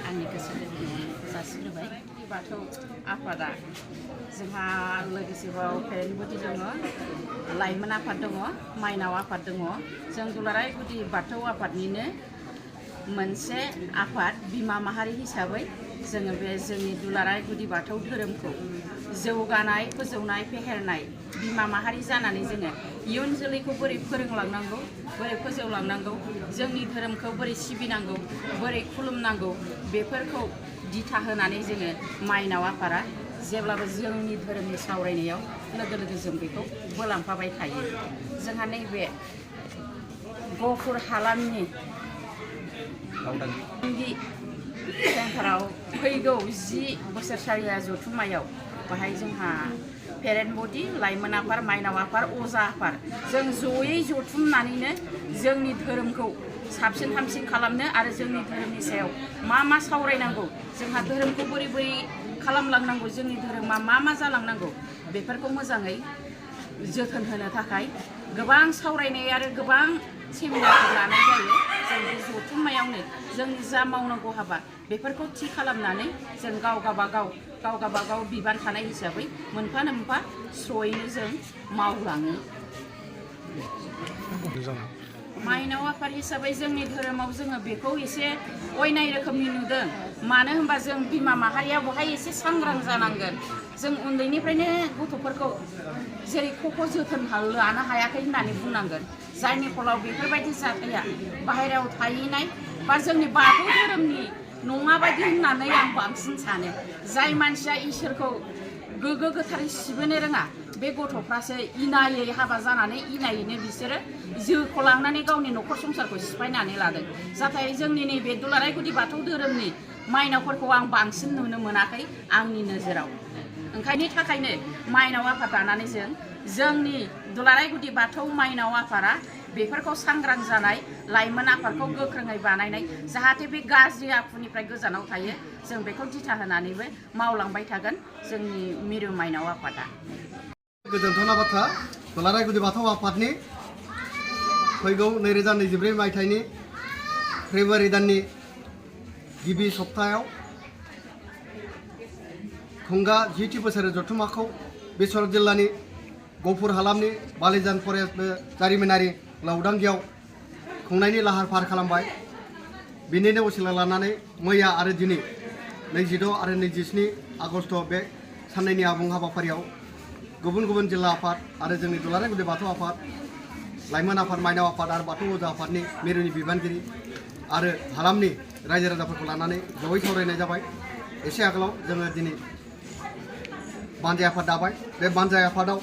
आंनि गोसो गोरबोनिफ्राय जासिग्रोबाय। बाथौ आफादा जोंहा लोगोसेबाव फेरेनगुदि दङ, लाइमोन आफाद दङ, माइनाव आफाद दङ। जों दुलाराय गुदि बाथौ आफादनिनो मोनसे आफाद बिमा माहारि हिसाबै जोङो बे जोंनि दुलाराय गुदि बाथौ धोरोमखौ जौगानाय, फोजौनाय, फेहेरनाय बिमा माहारि जानानै जोङो इयुन जोलैखौ बोरै फोरोंलांनांगौ, बोरै फोजौलांनांगौ, जोंनि धोरोमखौ बोरै सिबिनांगौ, बोरै खुलुमनांगौ बेफोरखौ दिथा होनानै जोङो माइनाव आफादा जेब्लाबो जोंनि धोरोमनि सावरायनायाव लोगो लोगो जों बेखौ बोलांफाबाय थायो। जोंहा नैबे गहपुर हालामनि सेन्टाराव फैगौ 10 बोसोरसालिया जथुम्मायाव बाहाय जोंहा फेरेनगुदि, लाइमोन आफाद, माइनाव आफाद, अजा आफाद जों जयै जथुमनानैनो जोंनि धोरोमखौ साबसिन हामसिन खालामनो आरो जोंनि धोरोमनि सायाव मा सावरायनांगौ, जोंहा धोरोमखौ बोरै बोरै खालामलांनांगौ, जोंनि धोरोमा मा जालांनांगौ बेफोरखौ मोजाङै जोथोन होनो थाखाय गोबां सावरायनाय आरो गोबां सेमिनारफोर लानाय जायो। जों बे जथुम्मायावनो जोंनि जा मावनांगौ हाबा बेफोरखौ थि खालामनानै जों गाव गाबागाव बिबान थानाय हिसाबै मोनफा मोनफा स्र'यैनो जों मावलाङो। माइनाव आफाद हिसाबै जोंनि धोरोमाव जोङो बेखौ एसे अयनाय रोखोमनि नुदों। मानो होनबा जों बिमा माहारिया बहाय एसे सांग्रां जानांगोन। जों उन्दैनिफ्रायनो गथ'फोरखौ जेरै जोथोन लानो हायाखै होननानै बुंनांगोन। जायनि फलाव बेफोरबायदि जाथाया बाहेरायाव थाहैनाय बा जोंनि बाथौ धोरोमनि नङा बायदि होननानै आं बांसिन सानो। जाय मानसिया इसोरखौ गोगो गोथारै सिबिनो रोङा बे गथ'फ्रासो इनायै हाबा जानानै इनायैनो बिसोरो जिउखौ लांनानै गावनि न'खर संसारखौ सिफायनानै लादों। नाथाय जोंनि नैबे दुलाराय गुदि बाथौ धोरोमनि माइनावफोरखौ आं बांसिन नुनो मोनाखै आंनि नोजोराव। ओंखायनो थाखायनो माइनाव आफाद दानानै जोंनि दुलाराय गुदि बाथौ माइनाव आफादा बेफोरखौ सांग्रां जानाय, लाइमोन आफादखौ गोख्रोङै बानायनाय, जाहाथे बे गाज्रि आखुनिफ्राय गोजानाव थायो, जों बेखौ दिथा होनानैबो मावलांबाय थागोन जोंनि मिरु माइनाव आफादा। गोजोनथावना बाथ्रा, दुलाराय गुदि बाथौ आफादनि फैगौ 2024 मायथाइनि फेब्रुवारि दाननि गिबि सप्तायाव खुंगा 10थि बोसोर जथुम्माखौ बेसर जिल्लानि गहपुर हालामनि बालिजान फरेस्ट जारिमिनारि लावदांगियाव खुंनायनि लाहार फाहार खालामबाय। बिनिनो उसिला लानानै मैया आरो दिनै 26 आरो 27 आगस्ट बे साननैनि आबुं हाबाफारियाव गुबुन गुबुन जिल्ला आफाद आरो जोंनि दुलाराय गुदि बाथौ आफाद, लाइमोन आफाद, माइनाव आफाद आरो बाथौ अजा आफादनि मिरुनि बिबानगिरि आरो हालामनि रायजो राजाफोरखौ लानानै जयै सावरायनाय जाबाय। एसे आगोलाव जोङो दिनै बानजाय आफाद दाबाय। बे बानजाय आफादाव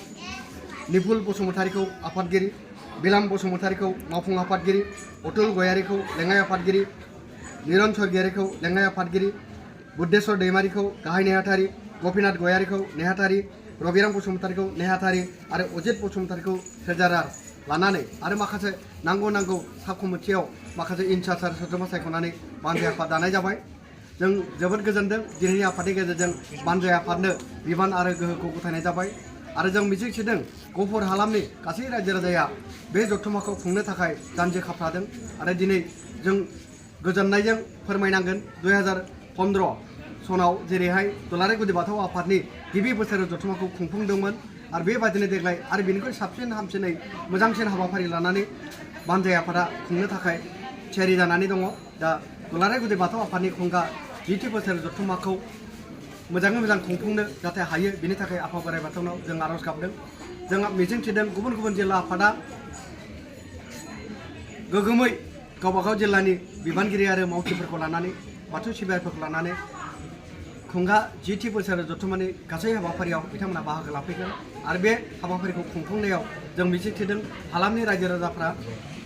निफुल बसुमतारीखौ आफादगिरि, बिलाम बसुमतारीखौ मावफुं आफादगिरि, अतुल गयारीखौ लेङाइ आफादगिरि, निरन स्वरगयारीखौ लेङाइ आफादगिरि, बुद्धेश्वर दैमारीखौ गाहाय नेहाथारि, गपिनाथ गयारीखौ नेहाथारि, रबिराम बसुमतारीखौ नेहाथारि आरो अजित बसुमतारीखौ ट्रेजारार लानानै आरो माखासे नांगौ साब कमिटियाव माखासे इनचार्ज आरो सोद्रोमा सायख'नानै बानजाय आफाद दानाय जाबाय। जों जोबोद गोजोनदों दिनैनि आफादनि गेजेरजों बानजाय आफादनो बिबान आरो गोहोखौ गथायनाय जाबाय आरो जों मिजिंथिदों गहपुर हालामनि गासै रायजो राजाया बे जथुम्माखौ खुंनो थाखाय जानजि खाफ्रादों आरो दिनै जों गोजोननायजों फोरमायनांगोन 2015 सनाव जेरैहाय दुलाराय गुदि बाथौ आफादनि गिबि बोसोर जथुम्माखौ खुंफुंदोंमोन आरो बेबायदिनो देग्लाय आरो बेनिख्रुइ साबसिन हामसिनै मोजांसिन हाबाफारि लानानै बानजाय आफादा खुंनो थाखाय थियारि जानानै दङ। दा दुलाराय गुदि बाथौ आफादनि खुंगा 10थि बोसोर जथुम्माखौ मोजाङै मोजां खुंफुंनो जाहाथे हायो बेनि थाखाय आफा बोराइ बाथौनाव जों आर'ज गाबदों। जों मिजिंथिदों गुबुन गुबुन जिल्ला आफादा गोगोमै गावबागाव जिल्लानि बिबानगिरि आरो मावथिफोरखौ लानानै बाथौ सिबियारिफोरखौ लानानै खुंगा 10थि बोसोर जथुम्मानि गासै हाबाफारियाव बिथांमोना बाहागो लाफैगोन आरो बे हाबाफारिखौ खुंफुंनायाव जों मिजिंथिदों हालामनि रायजो राजाफ्रा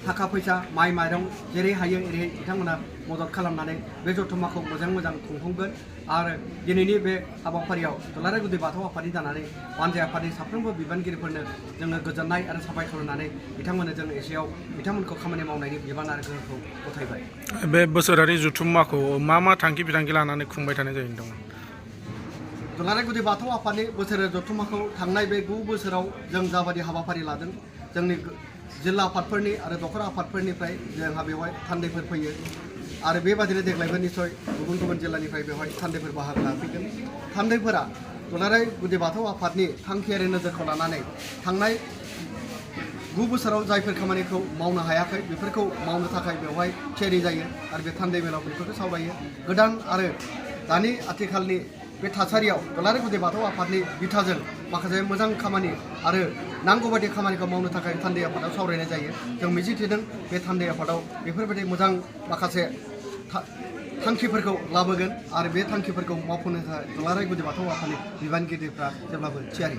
थाखा फैसा माइ माइरं जेरै हायो एरै बिथांमोना मदद खालामनानै बे जथुम्माखौ मोजां खुंफुंगोन आरो दिनैनि बे हाबाफारियाव दुलाराय गुदि बाथौ आफादनि जानानै बानजाय आफादनि साफ्रोमबो बिबानगिरिफोरनो जोङो गोजोननाय आरो साबायखर होनानै बिथांमोननो जों एसेयाव बिथांमोनखौ खामानि मावनायनि बिबान आरो गोहोखौ गथायबाय। बे बोसोरारि जथुम्माखौ मा थांखि बिथांखि लानानै खुंबाय थानाय जायो नोंथांमोन? दुलाराय गुदि बाथौ आफादनि बोसोरारि जथुम्माखौ थांनाय बे 9 बोसोराव जों जाबायदि हाबाफारि लादों जोंनि जिल्ला आफादफोरनि आरो दखरा आफादफोरनिफ्राय जोंहा बेवहाय थान्दैफोर फैयो आरो बेबादिनो देग्लायबो निसय गुबुन गुबुन जिल्लानिफ्राय बेवहाय थान्दैफोर बाहागो लाफैगोन थान्दैफोरा दुलाराय गुदि बाथौ आफादनि थांखियारि नोजोरखौ लानानै थांनाय 9 बोसोराव जायफोर खामानिखौ मावनो हायाखै बेफोरखौ मावनो थाखाय बेवहाय थियारि जायो आरो बे थान्दै मेलाव बेफोरखौ सावरायो गोदान आरो दानि आथिखालनि बे थासारियाव दुलाराय गुदि बाथौ आफादनि बिथाजों माखासे मोजां खामानि आरो नांगौ बायदि खामानिखौ मावनो थाखाय थान्दै आफादाव सावरायनाय जायो जों मिजिंथिदों बे थान्दै आफादाव बेफोरबायदि मोजां माखासे थांखिफोरखौ लाबोगोन आरो बे थांखिफोरखौ मावफुंनो थाखाय दुलाराय गुदि बाथौ आफादनि बिबानगिरिफ्रा जेब्लाबो थियारि